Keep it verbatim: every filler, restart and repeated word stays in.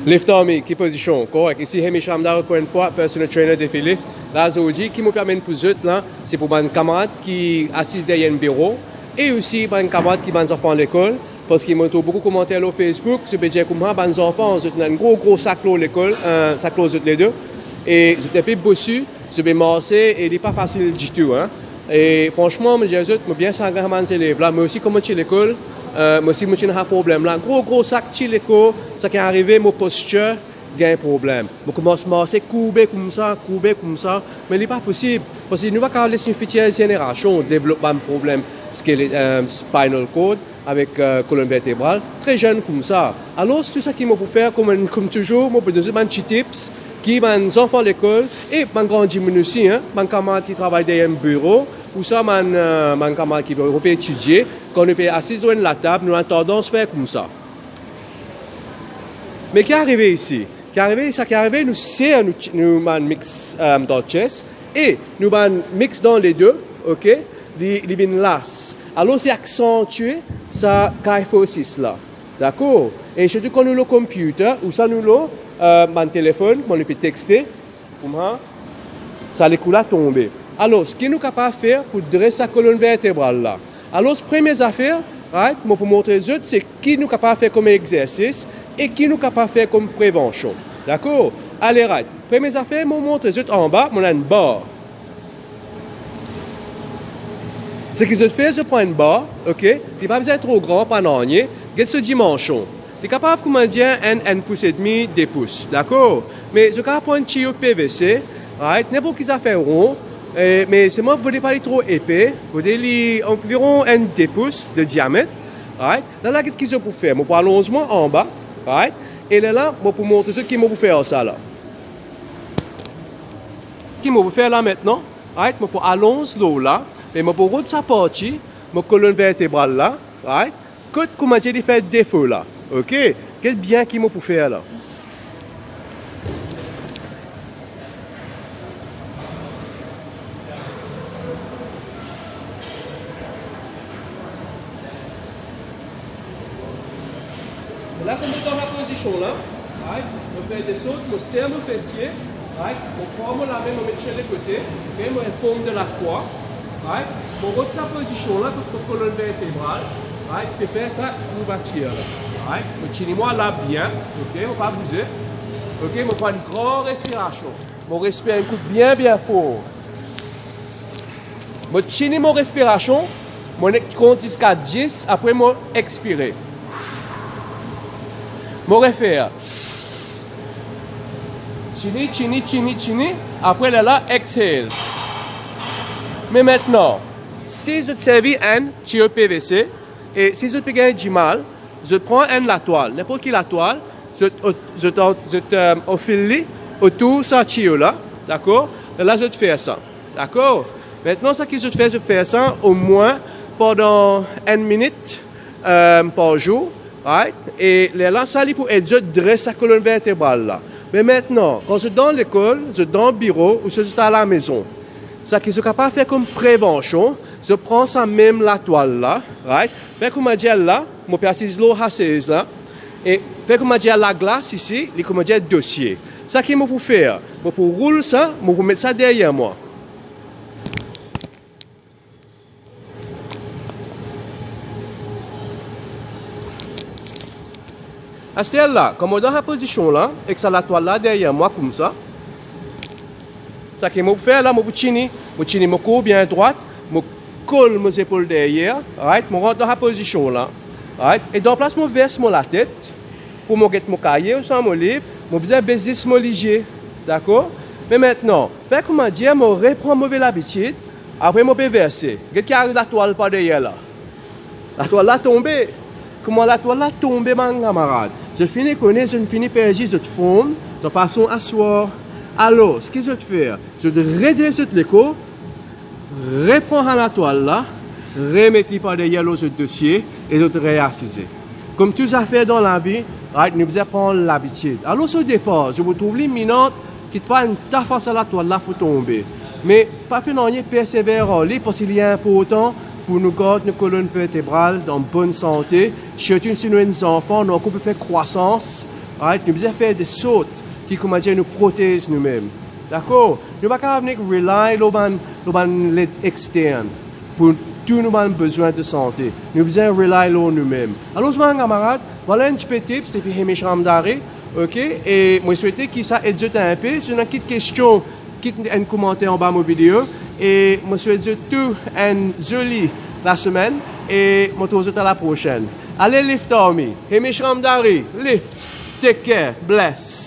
Lift Army, ki pozision? Korek. Isi Hemish Ramdar, ankor enn fwa, personal trainer depi Lift. La, zordi, ki mo pe amenn pou zot la, se pou bann kamarad ki asiz deryer enn biro, e osi bann kamarad ki bann zanfan lekol, parski mo trouv boukou komanter lor Facebook, zot pe dir kouma bann zanfan, zot ena enn gro, gro sak lor lekol, eh, sak lor zot ledo, e zot enpe bosi, zot pe marse, e li pa fasil ditou, hein. E fransman, mo dir zot, mo bien sagrin sa bann zelev la, mo osi kouma ti lekol, eh, mo osi mo ti ena sa problem la. Gro, gro sak ti lekol, sa ki arive, mo postir gagn problem. Mo koumans marse kourbe koumsa, kourbe koumsa, me li pa posib, parski nou pa kapav les nou fitir zenerasion devlop bann problem skele-, eh, spinal cord, avek, eh, kolonn vertebral, tre zenn koumsa. Alor, tou sa ki mo pou fer, kouma, kouma touzour, mo pou donn zot bann ti tips ki bann zanfan lekol e bann gran dimoun osi, hein, bann kamarad ki travay deryer enn biro, ouswa bann, eh, bann kamarad ki pe, pe etidie, kan nou pe asiz lor enn latab, nou ena tandans fer koumsa. Me ki arive isi? Ki arive, sa ki arive, nou ser nou, nou bann miks, eh, dan chest, e nou bann miks dan ledo, ok, li, li vinn las. Alor, li aksantie sa kyphosis la. Dakor? E sirtou kan nou lor computer, ouswa nou lor, eh, bann telefonn, kan nou pe texte, kouma sa lekou la tonbe. Alor, ki nou kapav fer pou dres sa kolonn vertebral la? Alor, premie zafer, right, mo pou montre zot se ki nou kapav fer kom exersis e ki nou kapav fer kom prevansion. Dakor? Ale, right. Premie zafer, mo montre zot anba, mo ena enn bar. Seki zot fer, zot pran enn bar, ok? Li pa bizin tro gran, pa nanye. Get so dimansion. Li kapav, kouma dir, enn, enn pous edmi, de pous, dakor? Me zot kapav pran enn tiyo PVC, right? Ninport ki zafer ron, eh, me selman fode pa li tro epe, fode li anviron enn de pous de diamet, right? Lerla, get ki zot pou fer. Mo pou alonz mwa anba, right? E lerla, mo pou montre zot ki mo pou fer ar sa la. Ki mo pou fer la aster, right? Mo pou alonz lor la, me mo pou rod sa parti, mo kolonn vertebral la, right? Kot, kouma dir, li fer defo la, ok? Get bien ki mo pou fer la. La, kouma dan sa pozision la, right, mo fer desord, mo ser mo fesie, right, mo pran mo lame, mo met li de kote, ok, mo fer form de lakrwa, right, mo rod sa pozision la kot mo kolonn vertebral, right, pe fer sa kourbatir la, right, mo tini mo lame bien, ok, mo pa bouze, ok, mo pran enn gran respirasion, mo respir enn kou bien, bien for. Mo tini mo respirasion, mo nek kont ziska dis, apre mo expire. Mo refer. Tini, tini, tini, tini, apre lerla exhale. Me aster, si zot servi enn tiyo PVC, e si zot pe gagn dimal, zot pran enn latwal, ninport ki latwal, zot, zot, zot, eh, anfil li otour sa tiyo la, dakor? Lerla zot fer sa, dakor? Aster, sa ki zot fer, zot fer sa omwin pandan enn minit, eh, par zour, right? E lerla sa li pou ed zot dres sa kolonn vertebral la. Me aster, kan zot dan lekol, zot dan biro, ouswa zot alamezon, sa ki zot kapav fer kom prevansion, zot pran sa mem latwal la, right? Fer kouma dir la, mo pe asiz lor sa sez la, e fer kouma dir laglas isi, li kouma dir dosie. Sa ki mo pou fer, mo pou roul sa, mo pou met sa deryer mwa. Aster la, kan mo dan sa pozision la, ek sa latwal la deryer mwa koumsa, sa ki mo pou fer la, mo pou tini, mo tini mo kour bien drwat, mo kol mo zepol deryer, right? Mo rant dan sa pozision la, right? E dan plas mo vers mo latet, pou mo get mo kaye ouswa mo liv, mo bizin bes zis mo lizie, dakor? Me aster, fer kouma dir, mo repran move labitid, apre mo pe verse. Get ki ariv, latwal par deryer la. Latwal la tonbe. Kouma latwal la tonbe, bann kamarad? Zot fini kone, zot fini perdi zot form dan fason aswar. Alor, ki zot fer? Zot redres zot lekor, repran sa latwal la, remet li par deryer lor zot dosie e zot reasize. Kom tou zafer dan lavi, right, nou bizin pran labitid. Alor, o depar, zot pou trouv li minan, kitfwa enn ta fwa sa latwal la pou tonbe. Me pa fer nanye, persever ar li, parski li inportan pou nou gard nou kolonn vertebral dan bonn sante, sirtou si nou enn zanfan, nou ankor pe fer krwasans, Right? Nou bizin fer de sort ki, kouma dir, nou protez noumem. Dakor? Nou pa kapav nek rely lor bann, lor bann led extern pou tou nou bann bezwin de sante. Nou bizin rely lor noumem. Alor, bann kamarad, vwala enn tipe tips depi Hemish Ramdhari, ok? E mo swete ki sa ed zot inpe. Si ena kit kestion, kit enn komanter anba mo video. E mo swet zot tou enn zoli lasemenn. E mo trouv zot a la prosenn. Ale Lift Army. Hemish Ramdhari, Lift. Take care. Bless.